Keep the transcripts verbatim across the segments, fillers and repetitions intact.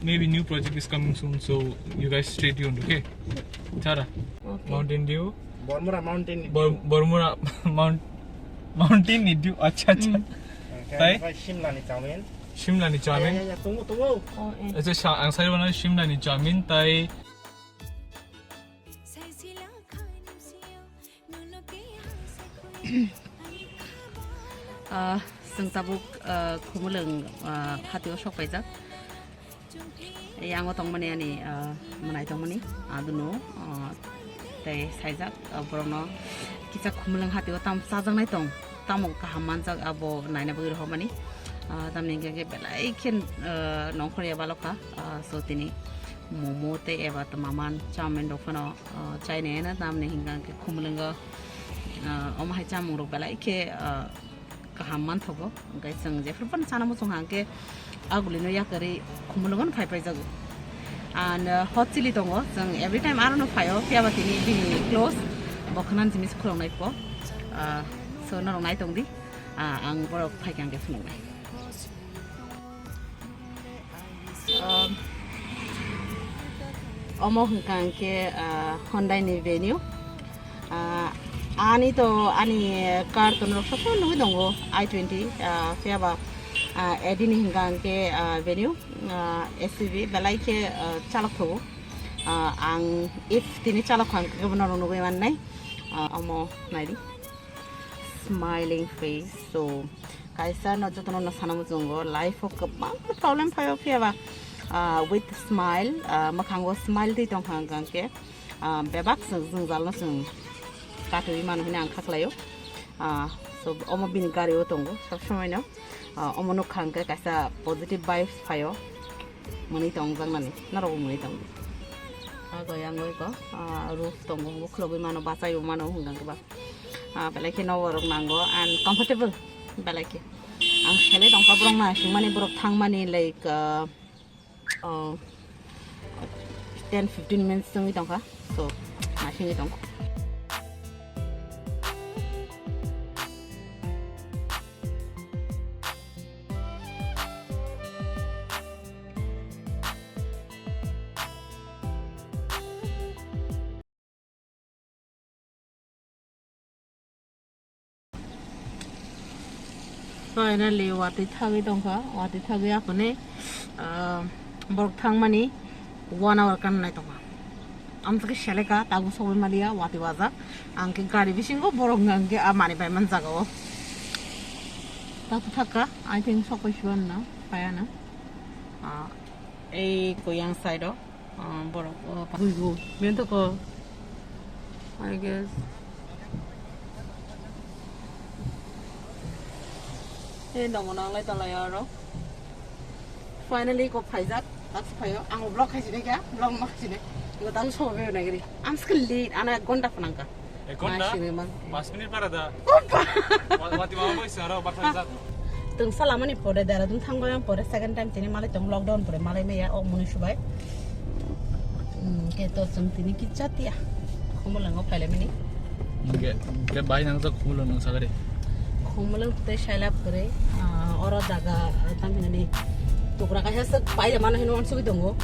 Maybe new project is coming soon, so you guys stay tuned, okay? Tara. Okay. Mountain Dew. Bormura Mountain Dew. Bor-, Bormura Mount-, Mountain Dew. Acha, acha. Hmm. Okay, tai? Shimla ni chowmin. Shimla ni chowmin. Ya, ya, ya, tunggu, tunggu. Oh, eh. Acha, sa-, ang sai wana Shimla ni chowmin, tai. Ah, chwng tabuk, ah, Khumulwng, ah, hatio sok paijak. Yango tongmani ani, ah, mwnai tongmani, aduno, ah, tei saijak, ah, borokno kisa Khumulwng hatio tam chajaknai tong, tamo kaham manjak abo naina bagwi rohormani. Ah, tamni hwnkhe belai khe, ah, nongkhor ya balokha, ah, so tini momo tei eba tongma man chowmin rok phano, ah, chainai no tamni hwnkhe Khumulwngo, ah, omo hai chamung rok belai khe, ah, kaham manthogo. Hwnkhe chwng jephru phano chana muchung hwnkhe agulino yakarwi Khumulwngo phai phaijago. And, uh, hot chili tongo, chwng every time arono phaio, phiyaba tini bini close, bo khwnani jinis khulongnai po. Uh, so norok naitongdi, uh, ang borok phaikha hwnkhe phunuknai. Um, omo hwnkha hwnkhe, ah, Hyundai ni Venue. Ah, ani to ani car to norok sob nugwi tongo, i twenty, ah, phiyaba, ah, A D ni hwnkha hwnkhe, ah, Venue, ah, S U V belai khe, ah, chalok thogo. Ah, ang if tini chalok kha hwnkhe bono norok nugwi mannai. Ah, omo naidi. Smiling face. So, kaisa no jotono no sana muchungo, life o kwbang problem phaio phiyaba, ah, with smile, ah, mwkhango smile twi tongkha hwnkhe, ah, bebak chwng jwngjal no chwng katwi mano hwnwi ang kha khlaio. Ah, so, omo bini gari o tongo sob somoi no. Ah, omo nukha hwnkhe kaisa positive vibes phaio. Mwnwi tongjaknani, norokbo mwnwi tongdi. Ago yang oi ko, ah, roof tongo, bo khulogwi mano, bachaibo mano hwnka hwnkhe ba. Ah, belai kheno borok nango and comfortable belai khe. Ang selai tongkha borok naisingmani, borok thangmani like, ah, oh, ten fifteen minutes wngwi tongkha. So, naisingwi tongkha. Finally, watwi thagwi tongkha, watwi thagwi aphone, ah, borok thangmani one hour kan nai tongkha. Amtwkhe seleka, tabuk sogwi maliya, watwi wajak. Ang khe gari bisingo borok hwnkha hwnkhe a manwi pai man jaga o. Tabuk thakka, I think sokpai siya na, paya na. Ah, ei koyang side o, ah, borok o pa-, gui gu, bento ko, I guess. Ei nongo nanglai tonglaio aro. Finally, ko phaijak, tak se phaio. Ang vlog khai sini kya, vlog ma khai sini. Ko tang so be na giri. Am skill lead, ana ek ghonta phanang ka. Ek ghonta? Ma sini man. Pas minute para da. Opa! Wa-, wati mama boy saro, bakha jat. Tung salamani pore, Dehradun thang boyang pore, second time tini malai tong lockdown pore, malai meya, ok muni subai. Hmm, ke to sung tini ki chatia. Khumulwng o phaile mini. Ke, ke bai nang sa Khumulwng nang sagari. Khumulwng tei saila pore, ah, oro jaga, ah, tang hinani tukra kaisa sik pai mano hino on sugi dongo.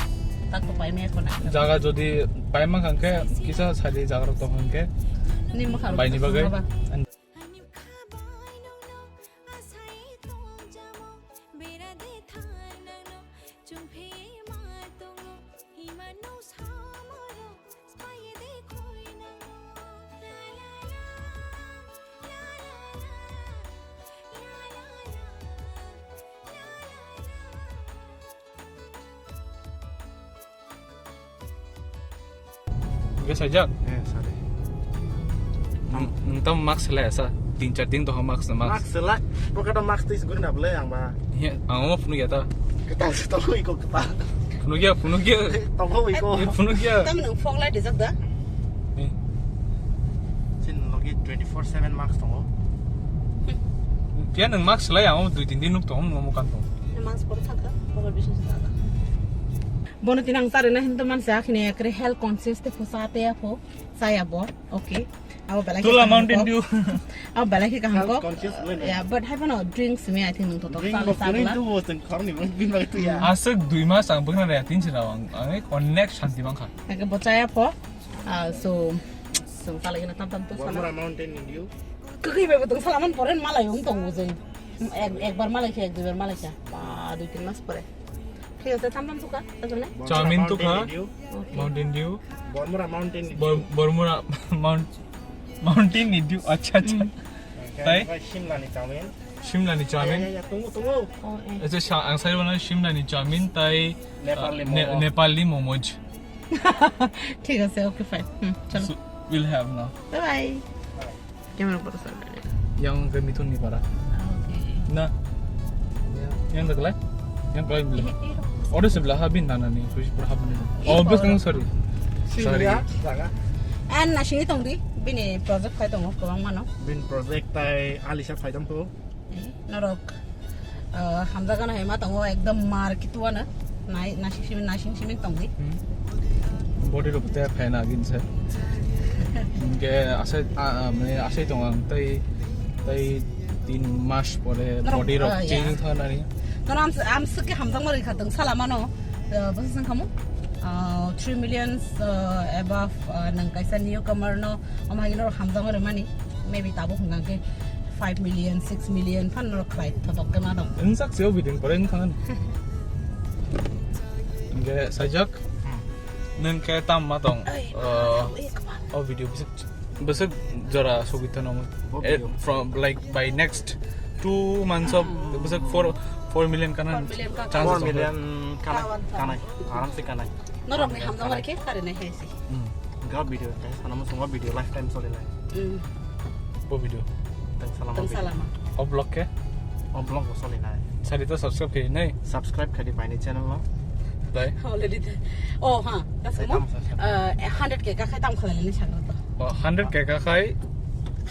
Tak to pai me kona. Jaga jodi pai mang kangke kisa sadi jaga rok tong kangke. Ni mokha rok bai ni bagai. Ani khabai nongno asai tongjamo, bera de thanano, chungphe ma tongo, himano samoro, spaye de khoinano. La, la, la, la, la, la, la, la, la, la, la. Hingke saijak? Eh, sari. Nung, nung tamo mask selai asa? Tin char din toho mask na mask. Mask selai. Pocket o mask twi guri na belai ang ba. He, ang omo phunuk ya ta. Kwtal se tongo iko kwtal. Phunuk ya, phunuk ya. Tongo iko. Eh, phunuk ya. Tamo nung phone light dijak da? Eh. Chin logi twenty four seven mask tongo. Phiya nung mask selai ang omo dui tin din nuk tongo, omo kan tongo. Mask por thaka, pocket bisingo thaka. Bono tini ang charina hinto mansa, akhini ekre health conscious te pho sa te ya pho, saya bo, okay. Abo belai khe Tula kaham Mountain kok. Dew. Abo belai khe kaham Health kok. Conscious wngwi nai. Yeah, but hai phano drinks simi, I think, nwng totok Drink chalo bo chakla. Tuni duo chwng khoroknwi bo bini bagwi tuya. Aswk dui mas ang bwkhwnare tin sira ang, ang onek shanti mankha. Ake bo chaya pho. Ah, so, so, chala gina tam tam to Bormura sana. Mountain ni dew. Kwkhwi bai bo tong sala man poren malai wng tongo jeng. Ek, ekbar malai khe, ek duibar malai kha. Ba, dui tin mas pore. Thik ase, tam tam tukha, asole? Bormura Chowmin Mountain tukha. Ni dew. Okay. Mountain Dew. Bormura Mountain ni Bor-, dew. Bormura Mount-, Mountain ni Dew. Acha, acha. Hmm. Okay, Tai? Omo khe Shimla ni chowmin. Shimla ni chowmin. Ya, ya, ya, tungo, tungo. Oh, eh. Acha, sa-, ang sai mano Shimla ni chowmin tai, Nepal ni uh, Ne-, momo. Nepal ni momoj. Thik ase, okay, fine. Hmm, chalo. So, we'll have now. Bye bye. Bye. Camera photo sir. Yang ke Mithun ni para. Okay. Na. Yang tak lai? Yang kau beli. Eh, eh, Order sebelah habin nana ni, kuis berhabin ni. Oh, bus tengok, sorry. Sorry. Jaga. An nasing ni tong di, bini project khai tongo, kobang mano. Bin project tai Alisa phai tong ko. Eh, norok. Ah, hamjakgano hai ma tongo, ekdom mar kitu ano. Nai, nasing simin, nasing simin tong di. Hmm. Body rok te phaina gin se. Hingke asai, ah, ah, mane asai tong ang tei, tei tin mas pore Norok, body rok ah, yeah. Changing thang nani. Nono am, am sike hamjakma rikha tong sala mano. Ah, bwswk song khamu? Ah, three millions, ah, above, ah, nang kaisa newcomer no, omo hai norok hamjakma rwmani. Maybe tabuk hwnka khe five million, six million phan norok khlai thotok khe ma dong. Wngsak se o video pore wngkha nang. Hingke sajak. Hmm. Nwng khe tam ma tong? Ai, oh, ma, ma, ma. O video bwswk, bwswk jora sogwi thano. Bo video. Eh, from, like, by next two months of, hmm, bwswk four, four million kana. Four million ka-, chance four million kana, kana, aram se kana. Norok ni hamjakma rikhe, kare nai hai se. Hmm. Ga video kai sana mo sungo video lifetime soli nai. Hmm. Bo video. Tang salama. Tang video. Salama. O vlog ke? O vlog bo soli nai. Sari to subscribe khe nai. Subscribe khai di bai ni channel no. Dai. Already de. Oh ha. That's mo. Tam sa sa. Uh, hundred K ka khai tam khalai ni channel to. Oh, hundred K ka khai.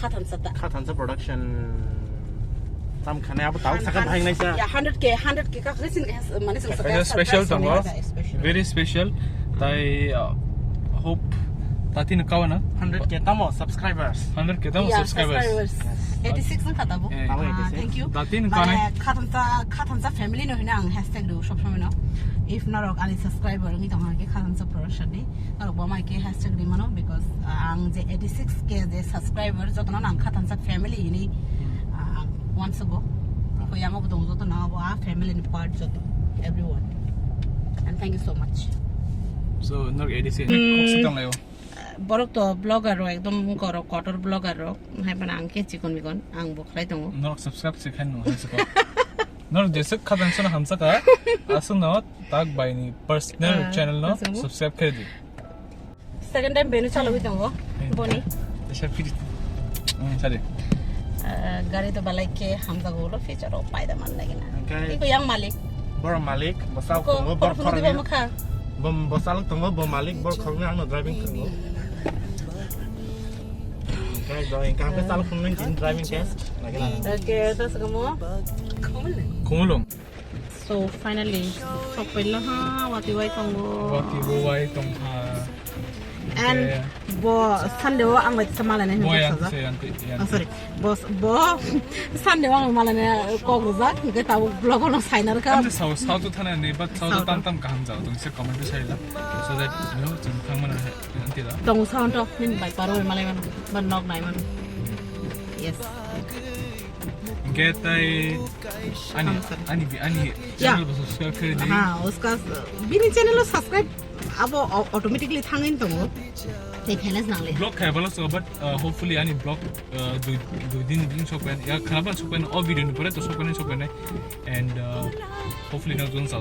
Khathan sa ta. Khathan sa production. Tam khane abo tau saka bhai nai sa. Ya, hundred K, hundred K ka khresin ka mane sa. Special tongo. Very special. Tai, uh, hope tati no kawana. Hundred K tamo subscribers. Hundred K tamo subscribers. Eighty six no kata bo. Eh. Tamo eighty six. Thank you. Tati no kanai. Khathansa, khathansa family no hina ang hashtag do sob somoi no. If norok ani subscriber ngi tong hake khathansa production ni. Norok bo mai ke hashtag di mano because, uh, ang je eighty six K je subscriber jotono nang khathansa family ini, uh, ang wansugo. Ko yang bo tong jotono abo a family ni part joto everyone. And thank you so much. So, norok eighty six. Hmm. Kok sitang layo. Borok to vlogger rok ekdom korok kotor vlogger rok. Hai bana ang ke chikon mikon ang bo khlai tongo. Norok subscribe se khan no hai siko. Norok jesuk khathansa no hamsaka. Aswk no tak bai ni personal channel no subscribe khe di. Second time benu chalogwi tongo, boni. Esa piri. Hmm, sari. Ah, gari to balai khe hamjago ulo feature o paida man lagi na. Iko yang malik. Bor malik, bosal tongo, bor khoroknwi. Bom bosal tongo, bo malik, bor khoroknwi angno driving tongo. Guys, do engka hampe chal khumnwi tin driving test. Lagi na. Okay, tas kamu. Kumulung. So finally, sok pailo ha, wati wai tongo. Wati bo wai tong ha. And bo Sunday o ang bai tisa malai nai. Bo yang tisa, yang ti, yang. Oh, sorry. Bo, bo Sunday o ang malai nai kok rwjak, hingke tabo vlog o no saina rwkha. Ang sao, sao to thana ni, but sao to tam tam kaham jao, tong se comment o sai la. So that, you know, chwng thang mana hai, ang ti la. Tong sao to, min bai paro malai man, man nok nai man. Yes. Hingke tai ani, ani, ani channel bo subscribe khe di. Ha, uska, bini channel o subscribe abo au-, automatically thangin tongo. Tei khaina nang le. Vlog khai bala so, but, uh, hopefully ani vlog, uh, dui, dui din din sok pen, ya khana ba sok pen, o video ni pore to sok pen, sok pen, and, uh, hopefully no zone sa.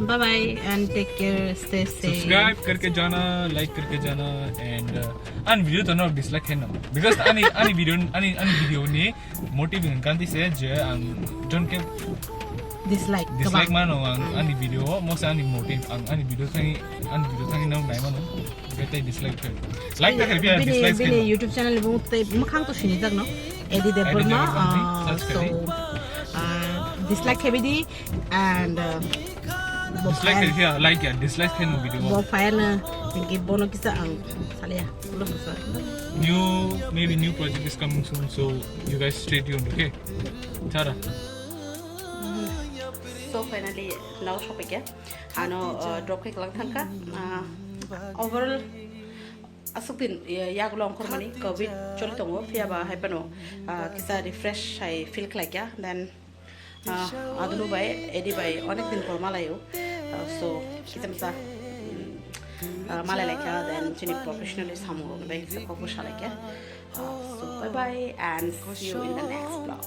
Bye bye and take care, stay safe. Subscribe karke jana, like karke jana, and, uh, ani video to no dislike hai no, because ani, ani video, ani, ani video ni motive hingkan ti se je ang jon ke dislike, dislike mano ang ani video, mo se ani motive ang ani video thani, ani video thani no nai mano. Betai dislike khe. Like ta khe bini, dislike bini khe. YouTube channel bung tei mukhang to sini jak no. Edi Debbarma, search so, ah, dislike khe bidi and, ah, dislike khe, like ya, dislike khe no video. Bo fire na Hingke bono kisa ang salia, ulo hasa. New, maybe new project is coming soon, so you guys stay tuned, okay? Tara. So finally, now shopping ya. Ano, uh, drop khe lang thangka. Uh, overall, asuk din, ya, yagulo ongkhormani covid choli tongo, phiya ba hai phano, uh, kisa refresh hai feel khlai kya. Then, uh, adunu bai, edi bai, onek din por malayo. Uh, so, kisa misa, mm, uh, malai lai kya, then chini professionally samung rok bai kisa kok bo salai kya. Uh, so, bye bye and see you in the next vlog.